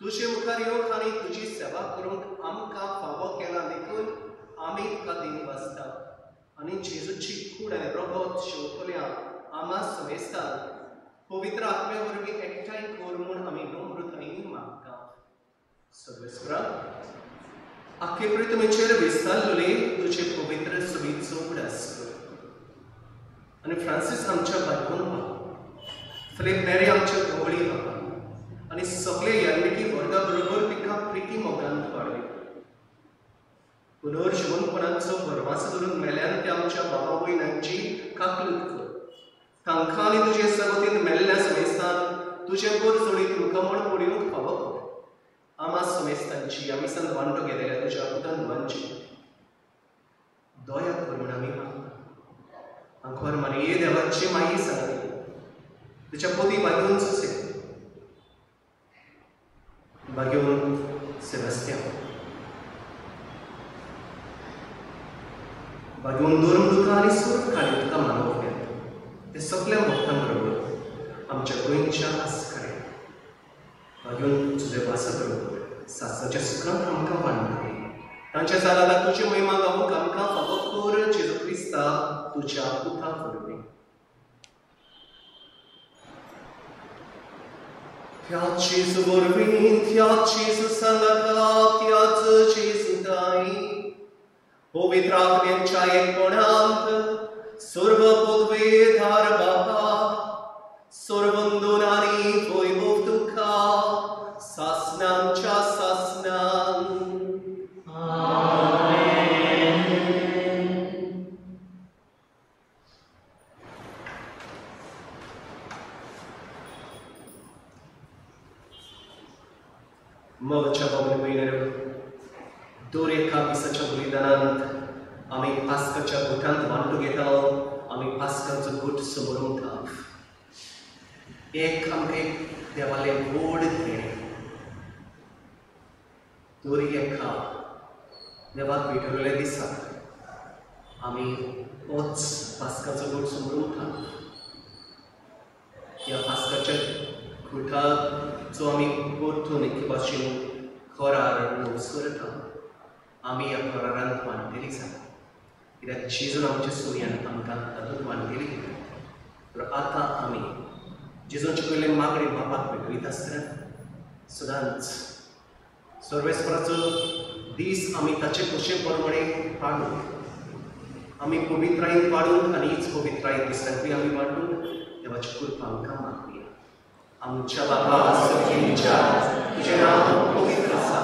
तुजे मुखार येवंक आनी तुजी सेवा करूंक आमकां फावो केला देखून आमी तुका दिनवासता आनी जेजूची कूड आनी रगत शेवतल्या आमा समेस्तांक पवित्र आत्म्या वरवीं एकठांय कर म्हूण आमी नम्रतायेन मागता. सर्वेस्परा, आख्खे पृथ्वीचेर विस्तारलेले तुजे पवित्र सभेचो उगडास कर आनी फ्रांसीस आमच्या बायकोन बाबा, फिलीप नेरी आमच्या गवळी बाबा आनी सगळे यान्मिकी वर्गा बरोबर तिका प्रिती मोगान वाडय. पुनर्जिवनपणाचो भरवास धरून मेल्यान ते आमच्या बाबा वयनांची काकलूत कर. तांकां आनी तुजे सगतीन मेल्ल्या समेस्तान तुजें पोर जोडीत मुखामळ पडयूंक फावो कर. आमा समेस्तांची आमी सान वांटो घेतल्या तुज्या पुतान धुवांची दया कर म्हूण आमी मागता. आंखोर मारये देवाची माई सांगली तिच्या पोती बागेवन सुसे बागेवन सेबास्तियांव बागेवन दोन दुखां आनी सूर काडली तुका मानवप ते सगल्या भक्तां बरोबर आमच्या गोंयच्या आस्कारे बागेवन तुजे वासा बरोबर सासाच्या सुखांत आमकां वाडटा तांच्या जाला तुजी महिमा गावूंक आमकां फावो कर जेजू क्रिस्ता तुज्या पुता वरवीं. त्या जेजू वरवीं, त्या जेजू सांगाता, त्याच जेजू ताई पवित्र आत्म्यांच्या एकपणांत सर्व पदवेधार बाबा सर्वंदून आनी वैभव तुका सासनांच्या सासनां. मोगाच्या बाबा भयणींनो, दर एका मिसाच्या बलिदानांत आमी पास्काच्या गुटांत वांटो घेता. आमी पास्काचो गूट समोर उरता. एक आमकां एक देवालें व्हड देणें. दर एका देवाक भेटवलेल्या दिसा आमी होच पास्काचो गूट समोर उरता. ह्या पास्काच्या गुटाचो आमी परतून एके भाशेन करार नवसरता. आमी ह्या करारांत वांटेली जाता कित्याक जेजून आमच्या सुर्यान आमकां तातूंत वांटेली केल्या. तर आतां आमी जेजून शिकयल्लें मागणें बापाक भेटयता आसतना सदांच सर्वेस्पराचो दीस आमी ताचे खोशे प्रमाणे काडूंक, आमी पवित्रायेन वाडूंक आनी हीच पवित्राय दुसऱ्यांकूय आमी वाडूंक देवाची कृपा आमकां मागुया. आमच्या बाबा सर्गीच्या, तुजें नांव पवित्र आसा,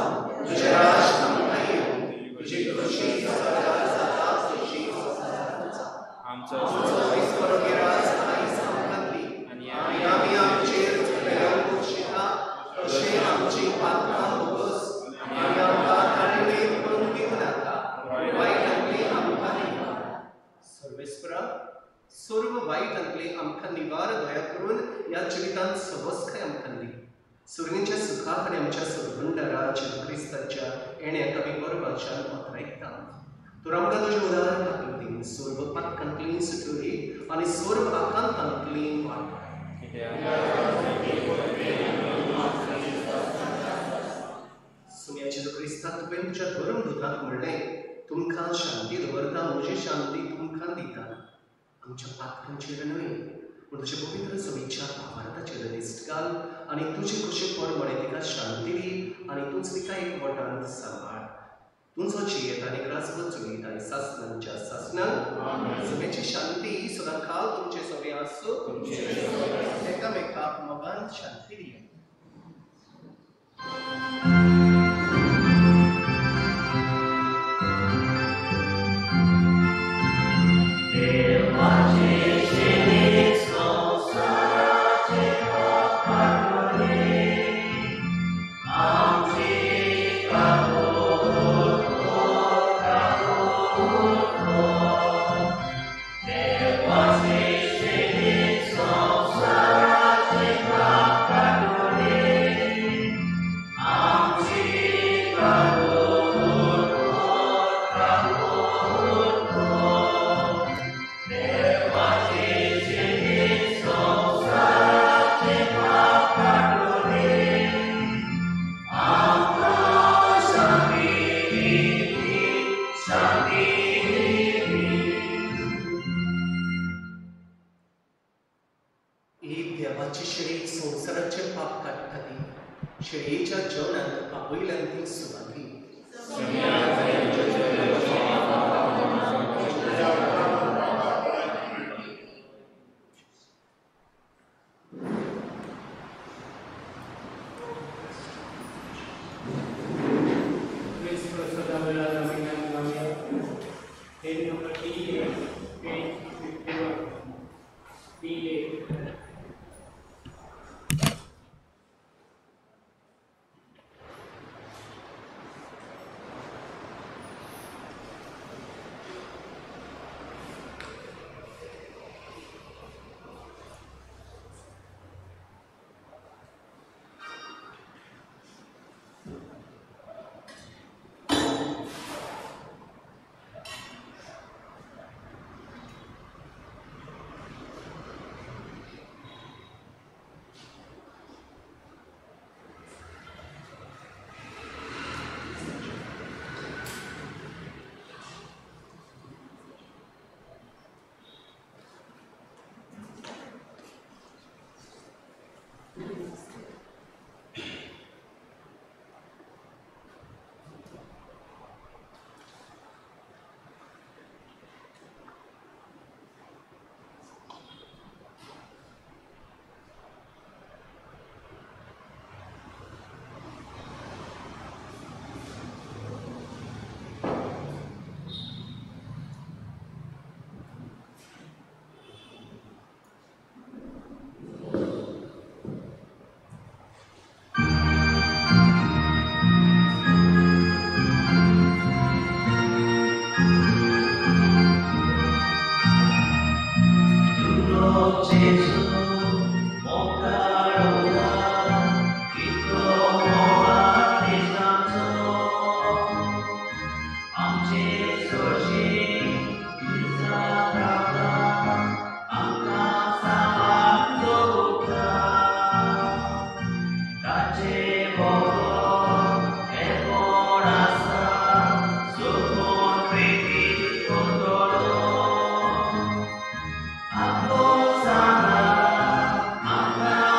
तुजें राज आमकां येवं, तुजी खोशी स्वर्गार जाता तशी संवसारांत जावं. आमचो दिसपडके राज आयज आमकां दी आनी आमी आमचेर चुकलेल्यांक बक्षिता तशें आमची पातकां भोगोस आनी आमकां ताणें करून दिवं नाका, वायटांतली आमकां निवार. सर्वेस्परा, सर्व वायटांतली आमकां निवार दया करून ह्या जिवितांत सवस्काय आमकां दी. सुर्णीच्या सुखाक आनी आमच्या सरभंडारा जेजू क्रिस्ताच्या येण्याक आमी गर्वाच्यान पत्रायता. तर आमकां तुजें उदार काकुळटीन सर्व पातकांतली सुटोरी आनी सर्व आकांतांतली वाट. सुम्या जेजू क्रिस्ता, तुवें तुज्या धर्मदूताक म्हणलें, तुमकां शांती दवरता, म्हजी शांती तुमकां दिता. आमच्या पातकांचेर न्हय पूण तुजे पवित्र सभेच्या भावार्थाचेर दिश्ट घाल आनी तुजे खोशे प्रमाणे तिका शांती दी आनी तूंच तिका एक वटांत सांबाळ. तुमचो जियेत आनी राजवत चलयता सासणांच्या सासणांक. सभेची शांती सदां काल तुमचे सगळे आसूं. एकामेकाक मोगान शांती दिया. देवाची शेळी संवसाराचे पाप काडटा ती शेळयेच्या जेवणाक आपयल्यान ती सुवाती. Sana,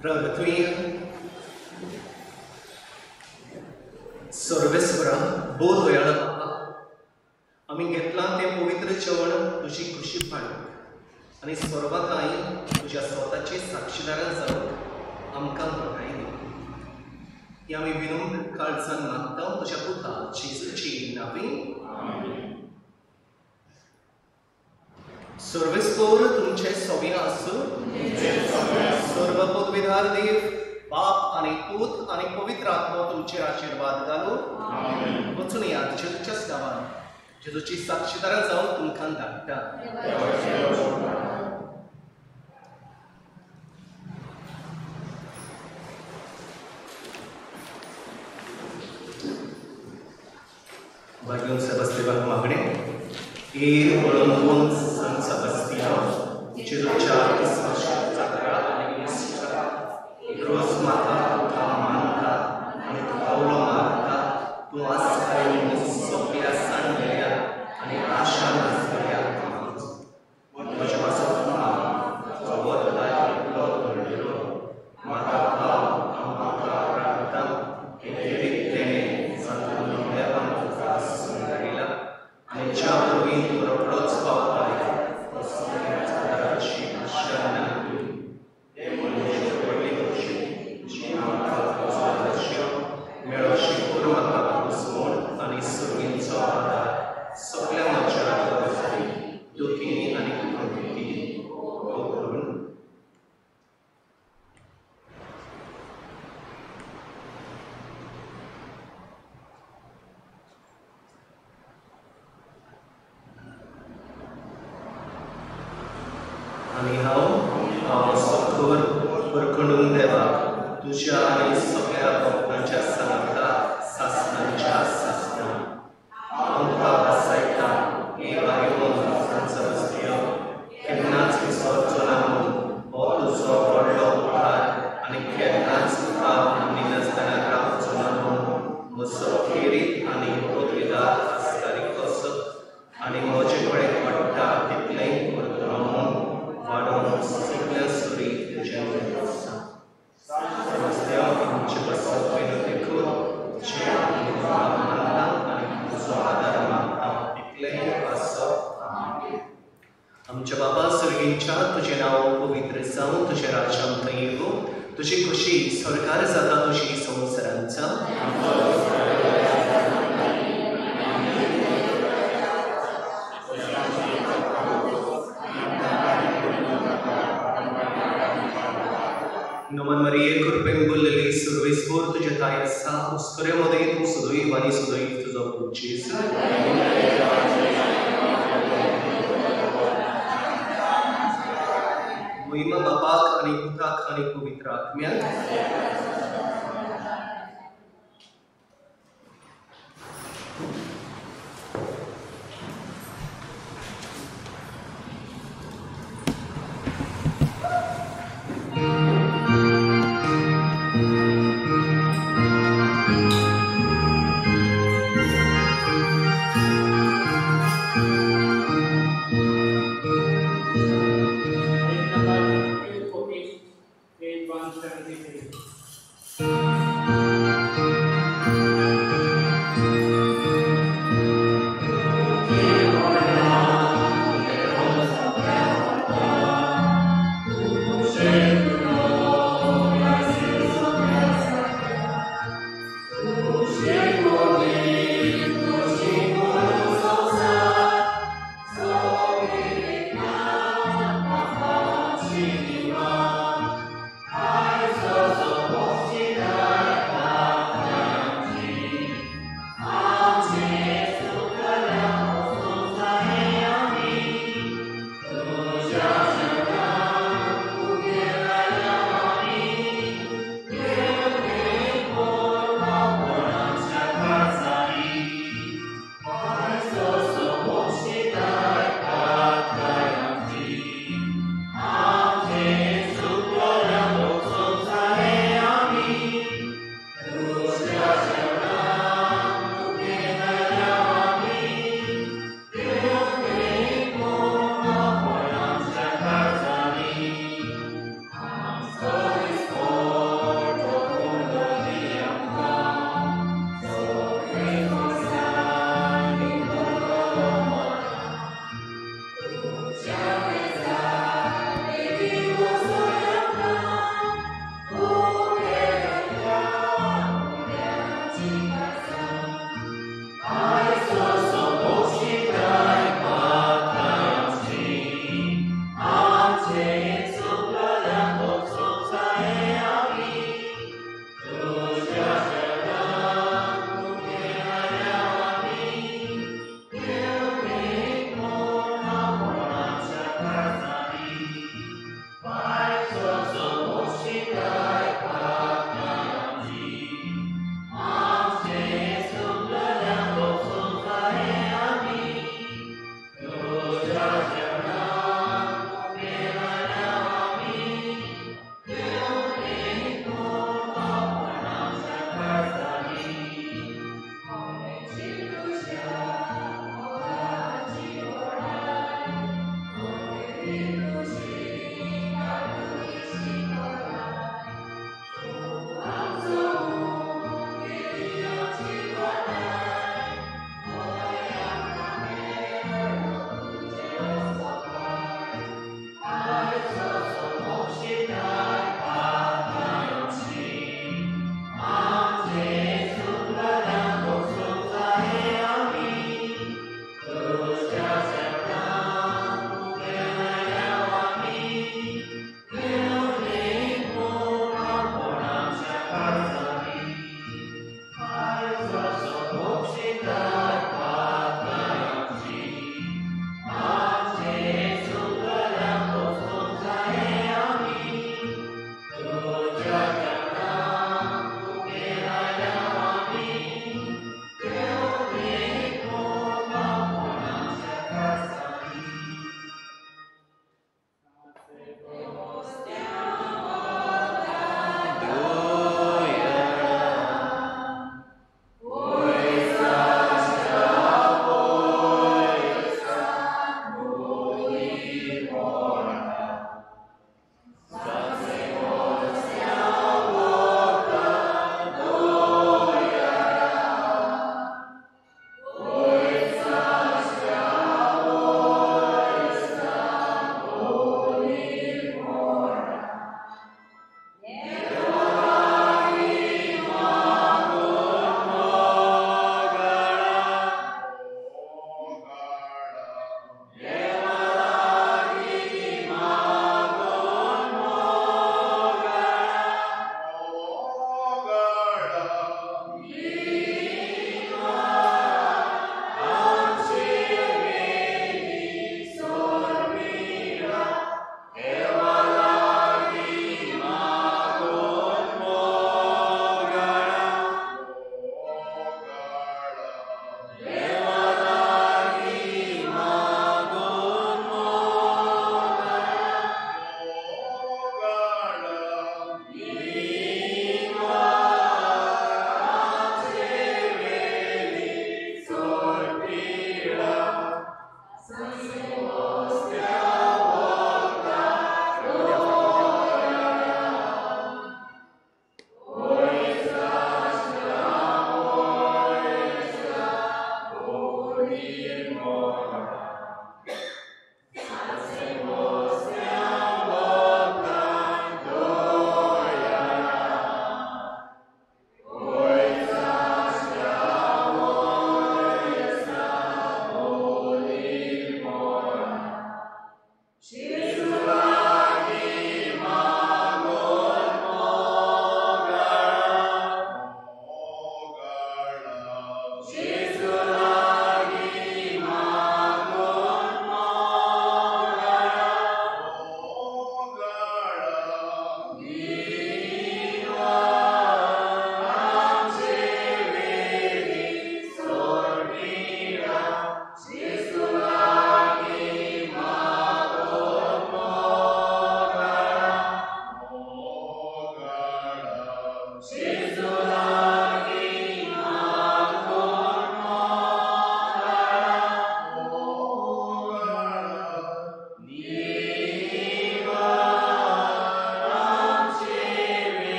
प्रगतुया सर्वेस्वरा बोध दयाळ बापा, आमी घेतलां तें पवित्र जेवण तुजी खुशी पाडूंक आनी स्वर्गांत तुज्या स्वताची साक्षीदारां जावंक आमकां बधाय दी. ही आमी विनम्र काळजान मागता तुज्या पुता जेजूची नांवी. सर्वेस्पर तुमचे सोबी आसूं. सर्व पदवीधार देव बाप आनी पूत आनी पवित्र आत्मो तुमचेर आशिर्वाद घालूं. वचून यात जेजूच्याच नांवान जेजूची साक्षीदारां जावन तुमकां धाडटा. भाग्योन सेबास्तिवाक मागणें एर ओळंबून सन सेबास्तियांव जेजूच्या जात्रा आनी इश्टा रोज माता तुका मानता आनी तुका उलो मारता. तूं आसकाय सोंप्या सांडलेल्या आनी आशा नासलेल्या. आनी हांव सखर परखणून देवाक तुज्या आनी सगळ्या भक्तांच्या सांगाता सासणांच्या सासणां हांव तुका भासायता एक आयोन संवसरीय केन्नाच विसरचो ना म्हूण हो तुजो व्हडलो उपकार आनी केन्नाच तुका मानिनासतना रावचो ना म्हूण म्हजो खेरीत आनी पदवीदार आसतारी कसो आनी म्हजे कडेन पडटा तितलेंय करतलो म्हूण वाडोवन सगल्या सुरी तुजें आसा. समजल्या आमचे पासत विनंती कर जें आमी तुका मानता आनी तुजो आदार मागता तितलेंय पासत. आमच्या बाबा सर्गींच्या तुजें नांव पवित्र जावं, तुजें राज्य आमकां येवं, तुजी खुशी सरकार जाता तुजी संवसारांचा. नमन मरिये कृपेन बोललेली सर्वेस्पोर तुजे ठांय आसा, उस्करे मदें तूं सदैव आनी सदैव तुजो पूत जेजू. महिमा बापाक आनी पुताक आनी पवित्र आत्म्याक.